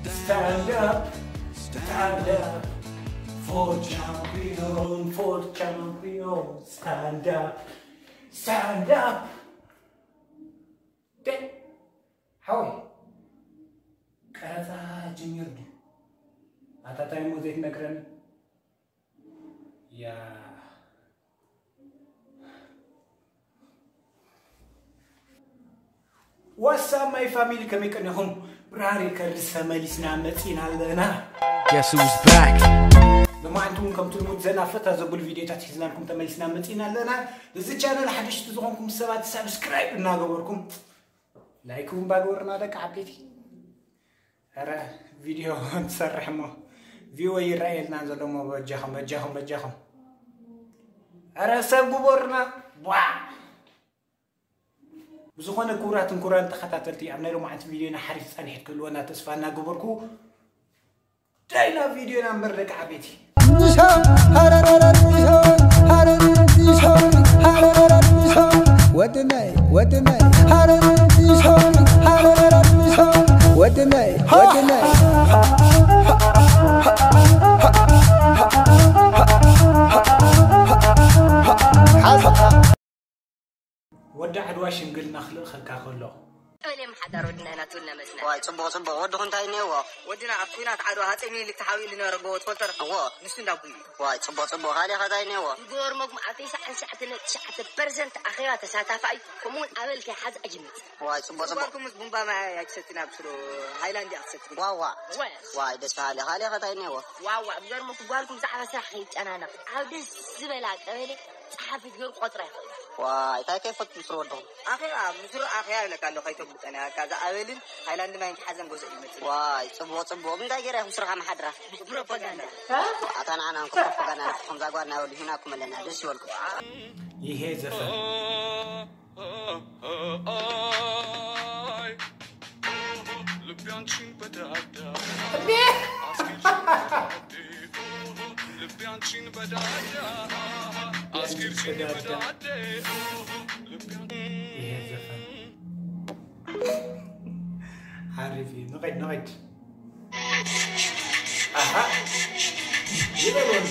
Stand up, stand up for champion, for champion. Stand up, stand up. ደ-፣ ሓወይ፣ ቀረጻ ጅሚሩ ድዩ? ኣታ ታይ እሞ ዘይትነግረኒ? ያ። What's up my family፣ ከመይ ቀኒኹም? ብራሪ ከርስ ተመሊስና መጺና ኣለና። Guess who's back? ሎማዓንቲ እውን ከምቲ ልሙድ ዘና ፈታ ዘብሉ ቪድዮታት ሒዝናልኩም ተመሊስና መጺና ኣለና። እዚ ቻነል ሓደሽቲ ዝኾንኩም ሰባት ሳብስክራይብ እናገበርኩም፣ ላይክ እውን ባገበርና ደቂ ዓበይቲ። ኧረ ቪድዮ እንትሰርሕ እሞ ቪው ኣይረኣየልናን ዘሎ እሞ በጃኹም፣ በጃኹም፣ በጃኹም። ኧረ ሰብ ግበሩና። ቧ። ብዝኾነ ክቡራትን ክቡራን ተኸታተልቲ፣ ኣብ ናይ ሎማዓንቲ ቪድዮና ሓሪፍ ጻንሒት ክህልወና ተስፋ እናገበርኩ፣ ዳይና ቪድዮና እምበር ደቂ ዓበይቲ። ወድናይ ወድናይ ወድናይ ወድናይ ወዲ ዓድዋ ሽምግልና ክልእኸካ ከሎ። ቀበሌ ምሓዳር ወድና ኢና ትብልና መፅና። ዋይ፣ ፅቡቕ፣ ፅቡቕ። ወድኹም እንታይ እኒአዎ? ወድና ኣብ ኲናት ዓድዋ ሃፀይ ሚኒሊክ ተሓቢኡ ዝነበረ ጎቦ ትፈልጦ ዶ? እዎ። ንሱ እንዳቡ እዩ። ዋይ፣ ፅቡቕ፣ ፅቡቕ። ካሊእ ኸ እንታይ እኒአዎ? ዝገበርመኩም ኣብ ተስዓን ትሽዓተ ነጥቢ ትሽዓተ ፐርሰንት ኣኼባ ተሳታፋይ፣ ከምኡ እውን ኣበል ከይሓዝ ኣይመፅእ። ዋይ፣ ፅቡቕ፣ ፅቡቕ። ጓልኩም ምስ ቡምባ ማይ ኣይትሰትን፣ ኣብ ስሩ ሃይላንድ እያ ክትሰቲ። ዋዋ። ወ- ዋይ፣ ደስ በሃሊ። ካሊእ ኸ እንታይ እኒአዎ? ዋዋ፣ ዝገርመኩም ጓልኩም ብዛዕባ ስራሕ ከይጨናነቕ፣ ኣብ ደስ ዝበላ ቀበሌ ጸሓፊት ገይሩ ክቖጽራ ይኽእል። ዋይ፣ እንታይ ከይፈቱ ምስሩ ወድኹም? ኣኼባ፣ ምስሩ ኣኼባ ይብለካ ኣሎ፣ ከይተጉብጠና፣ በቃ፣ እዛ ኣበልን ሃይላንድ ማይን ክሓዘን ገዝኡ ይመጽእ። ዋይ፣ ጽቡቕ፣ ጽቡቕ። እንታይ ገይራ ኢኹም ስርኻ መሓድራ? ፕሮፓጋንዳ። ኣታ ንዓና እንኮ ፕሮፓጋንዳ ንስኹም ዛጓድና ይበሉ፣ ሂናኩም ኣለና፣ ደስ ይበልኩም። ይሄ ዘፈን ይሄ ዘፈን ሓሪፍ እዩ። ንኸይድ፣ ንኸይድ። ኣሃ። ይበሉን።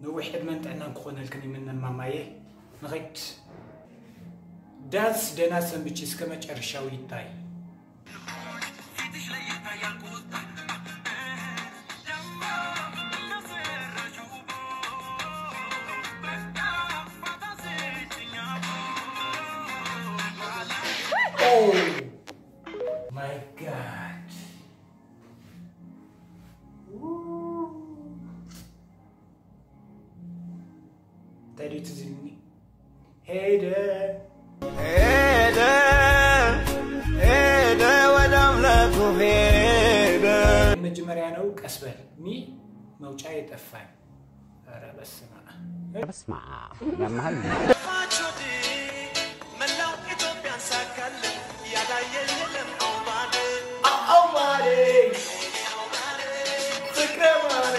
ነዊሕ ዕድመን ጥዕናን ክኾነልክን ይምነ ማማየ። ንኸይድ። ዳንስ ደህና ሰንብቺ እስከ መጨረሻው ይታይ። Oh my God. እንታይ ድዩ ትዝ ኢሉኒ? ሄደ። ሄደ፣ ሄደ፣ ወደ ኣምላኩ ሄደ። መጀመሪያ ነው፣ ቀስ በል። ሚ መውጫ የጠፋኝ። ኧረ በስመ ኣብ። በስመ ኣብ። ያመሃል። መላው ኢትዮጵያን ሳካል ያላየ የለም። አውባሌ፣ አውባሌ፣ ፍቅረ ማሬ።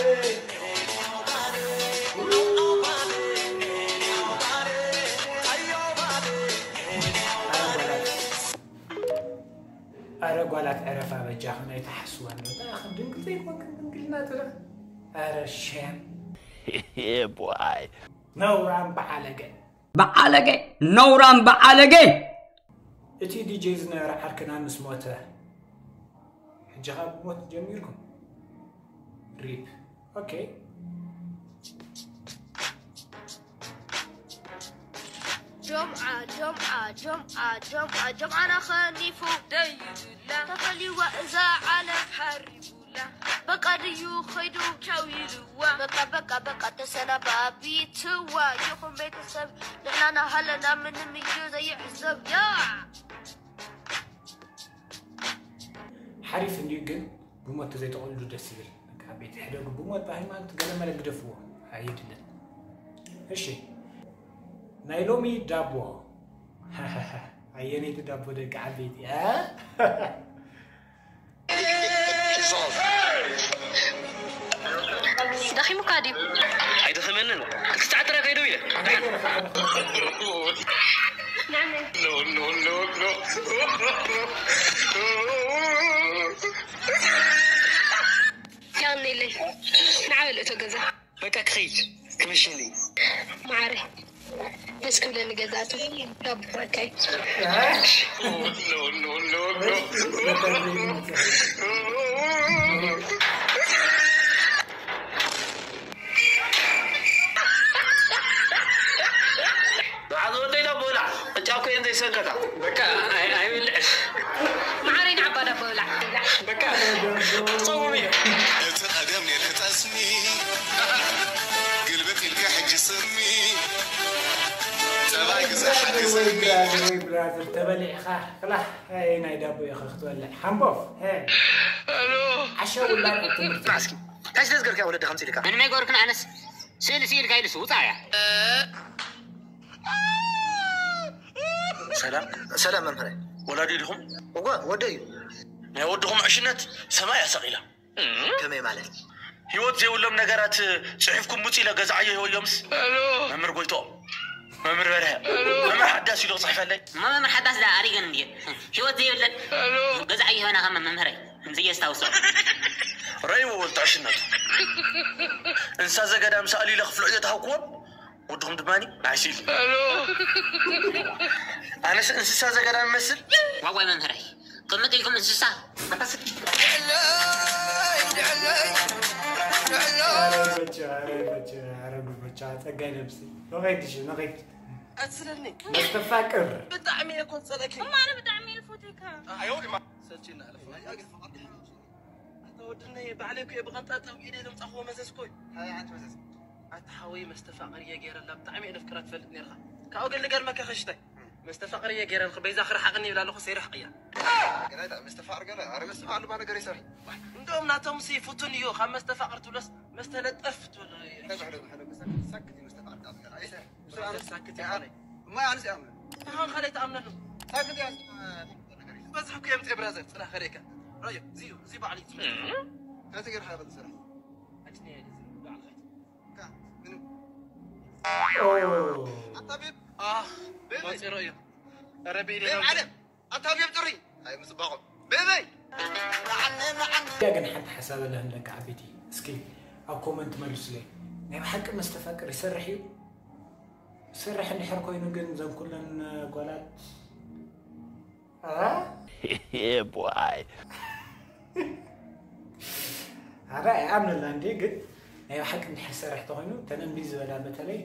ኣረ ጓላት ዕረፋ በጃኹም ኣይትሓስወኒ። እታ ከም ድንግል ዘይኮንክን ድንግልና ትላ። ኣረ ሸም። Yeah, boy. ነውራም በዓለገ። በዓለገ፣ ነውራም በዓለገ። እቲ ዲጄ ዝነበረ ዓርክና ምስ ሞተ፣ ሕጂ ኸኣ ብሞት ጀሚርኩም። ሪፕ። ኦኬ። ጆምዓ፣ ጆምዓ፣ ጆምዓ፣ ጆምዓ፣ ጆምዓና ኸኒፉ ደይብላ። ተፈልይዋ እዛ ዓለም ሃሪቡላ። በቃ ድዩ ኸይዱ ቻው ኢልዋ። በቃ፣ በቃ፣ በቃ ተሰናባቢትዋ። ይኹን ቤተሰብ ንሕና ናሃለና ምንም እዩ ዘይሕሰብ። ያ! ሓሪፍ እንድዩ፣ ግን ብሞት ተዘይተቐልዱ ደስ ይብል። በቃ ቤት ሕደጉ ብሞት ብሃይማኖት ገለ መለ ግደፍዎ። ኣየድልን። እሺ። ናይ ሎሚ ዳቦ። ኣየነይቲ ዳቦ ደቂ ዓበይቲ እ? ደኺሙካ ድዩ? ኣይደኸመንን። ክልተ ሰዓት ጥራይ ከይደው ኢለ። ያኔለይ ንዓበል እቶ ገዛ በቃ ክኸይድ ክምሽን እዩ። ማዕረ ደስ ክብለኒ ገዛቱ ዳቦ ክረካይ ዝወደይ ዳቦ ብላዕ። ቅጫ እኮ እየን ዘይሰንከታ። በቃ ኣይ- ኣይብልዕን። ማዕረይ ንዓባ ዳቦ ብላዕ። በቃ ክጸውም እየ። እቲ ቀደም ኔርክ ጠስሚ ግልብጥ ኢልካ ሕጂ ስሚ ጠባይ ግዛ ሓቂ ወይ ስሚ ብራዘር ወይ ብራዘር ተበሊዕኻ ክላህ ሄይ ናይ ዳቦ ኢኻ ክትበልዕ ሓምቦፍ ሄ ዓሻ ውላድ ኣብ ትምህርቲ እስኪ እንታይ ስለ ዝገርካ ወለዲ ከምዚ ኢልካ? ምንም ኣይገበርክን ኣነስ ስእሊ ስኢልካ ኢሉስ ውፃእ እያ ሰላም ሰላም መምህረ ወላዲ ዲኹም? እወ ወደ እዩ። ናይ ወድኹም ዕሽነት ሰማይ ኣሰቒላ። ከመይ ማለት? ህይወት ዘይብሎም ነገራት ጽሒፍኩም ውጽእ ኢለ ገዛዓዮ ይህበዮምስ? መምህር ጎይትኦም፣ መምህር በርሀ፣ መምህር ሓዳስ ኢሉ ክጽሕፈለይ። እሞ መምህር ሓዳስ ዳ ኣሪገን እንድየ ህይወት ዘይብለን ገዛዓዮ ይህበና ከመ መምህረይ ከምዚ እየ ስታውሶ ረእይዎ ወልቲ ዕሽነቱ። እንስሳ ዘገዳም ሰኣሊ ኢለ ክፍልዑ እየ ተሃውክዎም። ወድኹም ድማ ንዓይ ስኢል። ኣነስ እንስሳ ዘገዳም እመስል? ዋዋይ መምህረይ ቅምጥ ኢልኩም እንስሳ ኧረ በጃ ኧረ በጃ ኧረ በጃ ጸጋይ ነብሲ ንኸይድ እሺ ንኸይድ ቀጽለኒ መስተፋቅር ብጣዕሚ እየ ኮጸለኪ እማነ ብጣዕሚ እየ ዝፈትወካ ሰልችና ኣለፍ ኣታ ወድነይ ባዕለይ እኮ እየ ብቐንጣጣ ኢደ ዘምጻኽዎ መዘዝ እኮ እዩ ኣታ ሓወይ መስተፋቕር እየ ገይረላ ብጣዕሚ እየ ነፍቅራ ትፈልጥ ነርኻ ካብኡ ግን ልገርመካ ኸሽታይ መስተፋቕር እየ ገይረ በይዛ ክረሓቕኒ ይብላ ኣለኹ ሰይርሕቕያ መስተፋቕር ገለ ኣረ መስተፋቕር ልባ ነገር ይሰርሕ እንደውም ናቶም ሲ ፍቱን እዩ ካብ መስተፋቕር ትብሎስ መስተለጠፍ ትብሎ ሳክት እዩ መስተፋቕር ኣይሰርሕ ሳክት ይኾነ እማ ኣነስ ይኣምነ ተኻን ካልይ ትኣምነሉ ሳክት እያ በዝሕ እኮ የምፅእ ብራዘር ፅና ከደካ ራዮ እዚ እዩ እዚ ባዕሉ እዩ ትመስል ከቲ ገርካ በል ዝሰርሕ ኣጭነያ እዚ ባዕልኻ ምንም ኦ ኣታ ቤብ ኣህ መፂሮ እዩ ኧረ ብኢደ ቤብ ዓለም ኣታ ቤብ ጥሪ ኣይ ምፅባቑ ቤበይ ያ ግን ሓንቲ ሓሳብ ኣለህን ደቂ ዓበይቲ እስኪ ኣብ ኮመንት መልሱለይ ናይ ብሓቂ መስተፋቅር ይሰርሕ እዩ ይሰርሕ እንድሕር ኮይኑ ግን ዘን ኩለን ጓላት እ? Yeah, boy. ኣረ ኣይኣምነላ እንዴ ግን ናይ ብሓቂ እንድሕር ዝሰርሕ ተኮይኑ ተን እምቢ ዝበላ በተለይ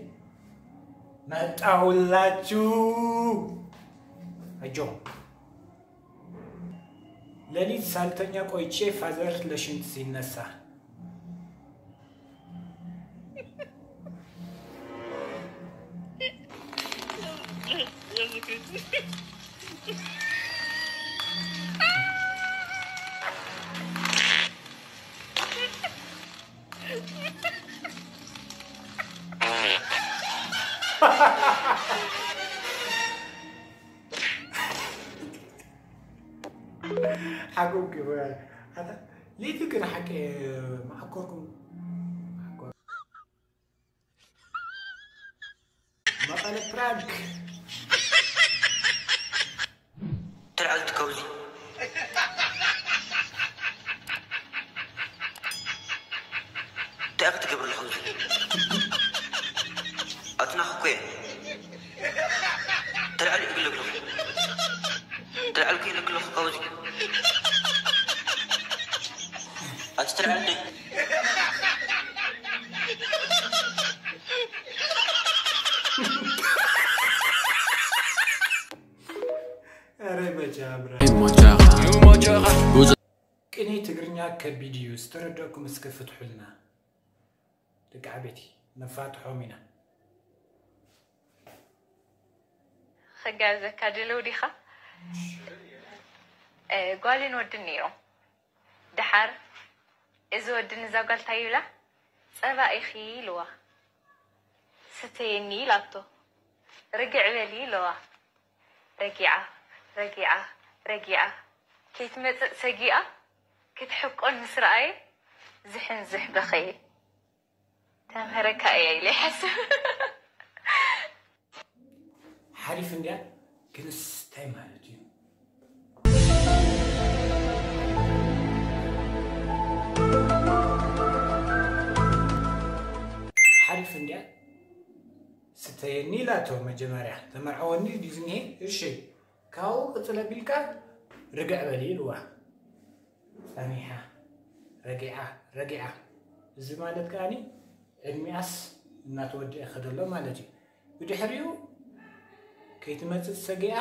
መጣሁላችሁ ኣጆ ለሊት ሳልተኛ ቆይቼ ፋዘር ለሽንት ሲነሳ ሓጎግ ኣታ ሌቲ ግን ሓቂ መዓኮርኩም መቐለ ፕራንክ ተልዓል ትከውዚ እንታይ ክትገብር ኣለኹ ኣትናኽ እኮ እየ ተልዓል ይግለግለኹ ተልዓል ከይለግለኹ ከውዚ ኣቲ ተልዓል ረ መጃብራ ቅኔ ትግርኛ ከቢድ እዩ ዝተረዳእኩም እስከ ፍትሑልና ደቂ ዓበይቲ ነፋትሖም ኢና ክጋብዘካ ድልው ዲኻ ጓልን ወድን ነይሮም ደሓር እዚ ወዲ ንዛ ጓል ታይ ይብላ ጸባ ኢኺ ኢልዋ ስተየኒ ኢላቶ ርግዕ በሊ ኢለዋ ረጊዓ ረጊዓ ረጊዓ ከይትመጽእ ሰጊኣ ክትሕቆን ምስ ረኣየ ዝሕንዝሕ በኸየ። ተምህረካ እየ ኢለ ይሓስብ። ሓሪፍ እንድያ፣ ግንስ እንታይ ማለት እዩ? ሓሪፍ እንድያ፣ ስተየኒ ኢላቶ መጀመርያ። ተመርዓወኒ ድዩ ዝኒሄ? እሺ፣ ካብኡ ቅፅል ኣቢልካ ርግዕ በሊ ኢልዋ። ጸኒሓ፣ ረጊዓ፣ ረጊዓ። እዚ ማለት ከኣኒ ዕድሚኣስ እናተወደአ ይኸዶ ኣሎ ማለት እዩ። ብድሕሪኡ ከይትመጽእ ሰጊኣ፣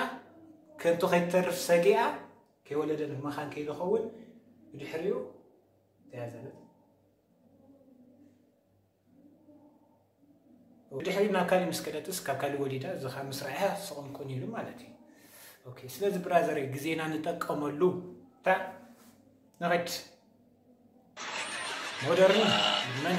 ከንቱ ከይትተርፍ ሰጊኣ፣ ከይወለደ መኻን ከይዝኸውን ብድሕሪኡ እንታይ ኣዘለት? ብድሕሪ ናብ ካሊእ ምስ ከደትስ ካብ ካሊእ ወሊዳ እዚ ካብ ምስ ረኣያ ስቕ ምቁን ኢሉ ማለት እዩ። ኦኬ፣ ስለዚ ብራዘረይ ግዜና ንጠቀመሉ። እታ ንኸድ ሞደርን መነ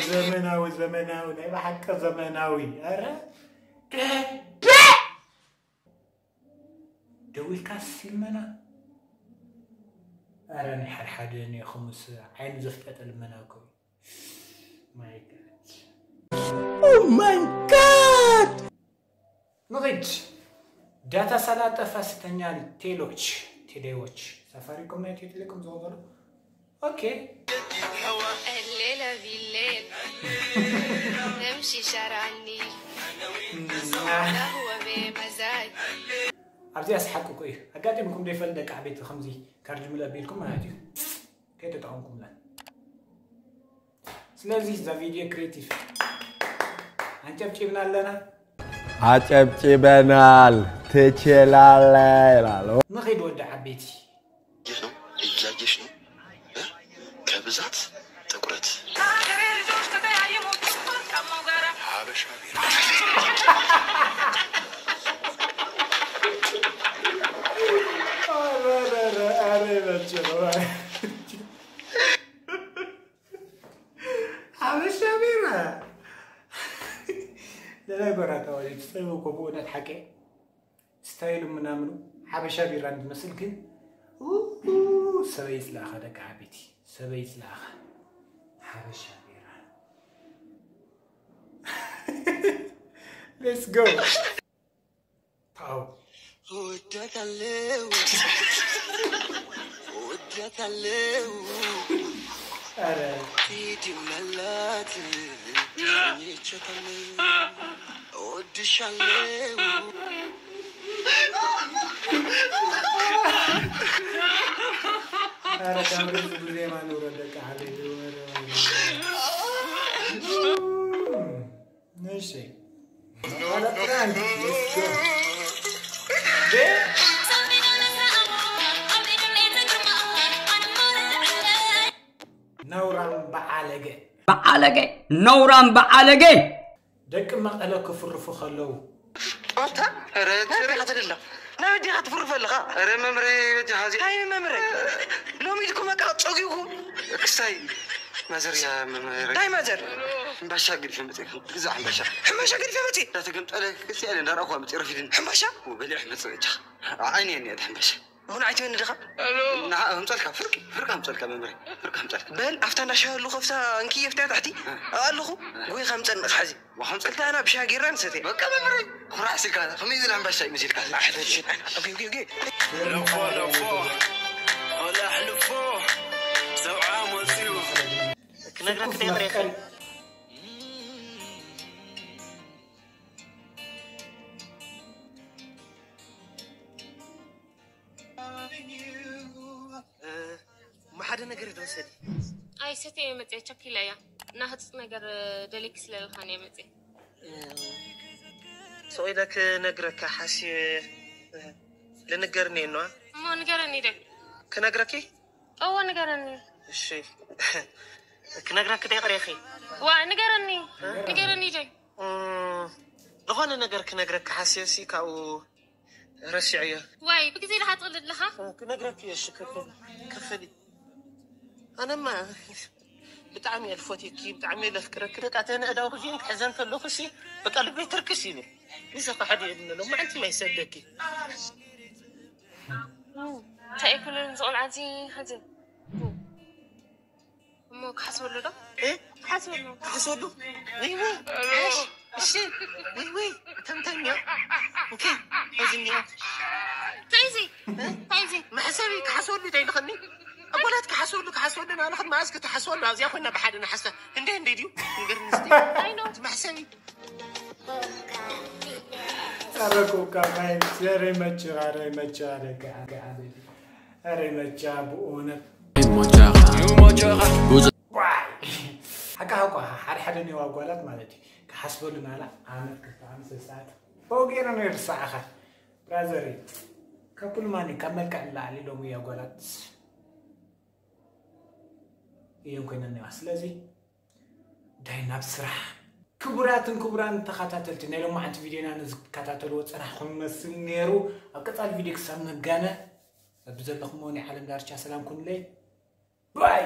ዘመናዊ ዘመናዊ ናይ ብሓቂ ዘመናዊ ረ ደዊልካ ሲልመና ኣረ ናይ ሓድሓደ ኒኹምስ ዓይኒ ዘፍጠጠ ልመና እኮ እዩ። My God. Oh my God! ንኺድ ዳታ ሳላጠፋ ስተኛል ቴሎች ቴሌዎች ሳፋሪኮም ናይ ኢትዮ ቴሌኮም ዝኸበሩ ኦኬ الليلة بالليل نمشي شارع النيل قهوة بمزاج ኣብዚኣ ስሓቅቁ እዩ ኣጋጢምኩም ዘይፈልጥ ደቂ ዓበይቲ ከምዚ ካርድ ምለ ኣቢልኩም ማለት እዩ ከይተጠቐምኩምለን ስለዚ እዛ ቪድዮ ክሬቲቭ ኣንጨብጭብና ኣለና አጨብጭበናል ትችላለህ ይላሉ። ንኺድ ወዲ ዓበይቲ ይህ ነው እያየሽ ነው እ? ከብዛት ጥቁረት ሀበሻ ቢራ ሓበሻ ቢራ ለነገራ ተዋሊድ ሰይቡ እኮ ብእውነት ሓቂ ስታይሉ ምናምኑ ሓበሻ ቢራ እንትመስል ግን ሰበይ ዝለኣኸ ደቂ ዓበይቲ ሰበይ ዝለኣኸ ሓበሻ ቢራ Let's go ታው እወዳታለሁ እወዳታለሁ ኧረ ቪዲዮ ላላት ተኝቻታለሁ እወድሻለሁ ኧረ ካብ ገጽ ብዜማ ንውረድ ደቂ ዓበይቲ እሺ ነውራም በዓለገ በዓለገ ነውራም በዓለገ ደቂ መቐለ ክፍርፉ ከለዉ ኣታ ኧረ ትሪኻ ትደላ ናይ ወዲኻ ትፍርፈ ኣለኻ ኧረ መምረ በጃኻ እዚ ታይ መምረ ሎሚ ኢልኩም በቃ ጸጊኹ ክስታይ ማዘር ያ መምረ ታይ ማዘር ሕምባሻ ገዲፈ መፅእ ግዛዕ ሕምባሻ ሕምባሻ ገዲፈ መፅእ እንዳተገምጠለ ክስቲ ኣለ እንዳረእኹ መፅእ ረፊድን ሕምባሻ በሊዕ መፅእ በጃኻ ዓይኒ እኒኣ ሕምባሻ ቡን ዓይትበኒ ድኻ ንዓ ኣምፀልካ ፍርቂ ፍርቂ ኣምፀልካ መምረ ፍርቂ ኣምፀልካ በል ኣብታ እንዳሻህሉ ከፍታ እንክየ ፍትያ ታሕቲ ኣለኹ ጎይኻ ኣምፀኒ ሕዚ ክልታና ብሻሂ ጌርና ንሰትያ በቃ መምረ ኩራሕ ሲልካ ከመይ ዝለ ሕምባሻ እዩ መሲልካ ክነግረክ ደምሬ እሞ ሓደ ነገር ዶ ሰዲ ኣይሰተ እየ መፅአ ቸኪለ እያ እና ህፁፅ ነገር ደሊክ ስለልኻን እየ መፅአ ስቕ ኢለ ክነግረካ ሓስየ ልንገርኒ እየ ነዋ እሞ ንገረኒ ደግ ክነግረኪ እዎ ንገረኒ እሺ ክነግረኪ ዶ ይቕሬኺ? ዋ ንገረኒ ንገረኒ ጀይ እም፣ ዝኾነ ነገር ክነግረኪ ሓስየሲ ካብኡ ረሲዐዮ። ዋይ ብግዜ ኢኻ ትቕልድ ኣለኻ ክነግረኪ እየ። እሺ ክፍል ክፍል ኣነማ ብጣዕሚ እየ ልፎትየኪ፣ ብጣዕሚ እየ ለፍቅረኪ። በቃ ተነእዳው ጊዜን ክሕዘን ከለኹ ሲ በቃ ልበይ ትርክስ ይብል። ንሰ ከሓዲ የድነሎ ማዕንቲ ማይ ሰደኪ እንታይ ይኩንን ዝቆልዓዚ ኸዚ እሞ ክሓስበሉ ዶ እ? ክሓስበሉ ክሓስበሉ ወይ ወይ ሓሽ እሺ ወይ ወይ ተምተኛ ኦኬ እዚ ኒያ እንታይ እዚ እንታይ እዚ መሕሰቢ ክሓስበሉ ደይልኸኒ ኣቦላት ክሓስበሉ ክሓስበሉ ናለኸን መኣዝ ክትሓስበሉ ኣብዚኣ ኮይና ብሓደ ንሓስበ እንደ እንደ ድዩ ንገርኒ እስቲ ኣይ ነው መሕሰቢ ጸረኩካ ማይ ዘረይ መችኻ ረይ መችኻ ደቂ ዓዲ ዓበይቲ ረይ መቻ ብእውነት ሓቃ ሓቋ ሓደ ሓደ ኔዋ ጓላት ማለት እዩ ክሓስበሉ ናላ ዓመት ክልተ ዓመት ሰለስተ ዓመት በውጌና ነው ይርስዓኻ ብራዘር ካብ ኩሉ ማን ካብ መልክዕ ንላዕሊ ሎሚ እያ ጓላት እየን ኮይነን ኔዋ ስለዚ እንታይ ናብ ስራሕ ክቡራትን ክቡራን ተኸታተልቲ ናይ ሎማዓንቲ ቪድዮና ንዝከታተልዎ ፀናሕኩም መስል ነይሩ ኣብ ቀፃሊ ቪድዮ ክሳብ ንጋነ በብዘለኹም ናይ ዓለም ዳርቻ ሰላም ኩንለይ ባይ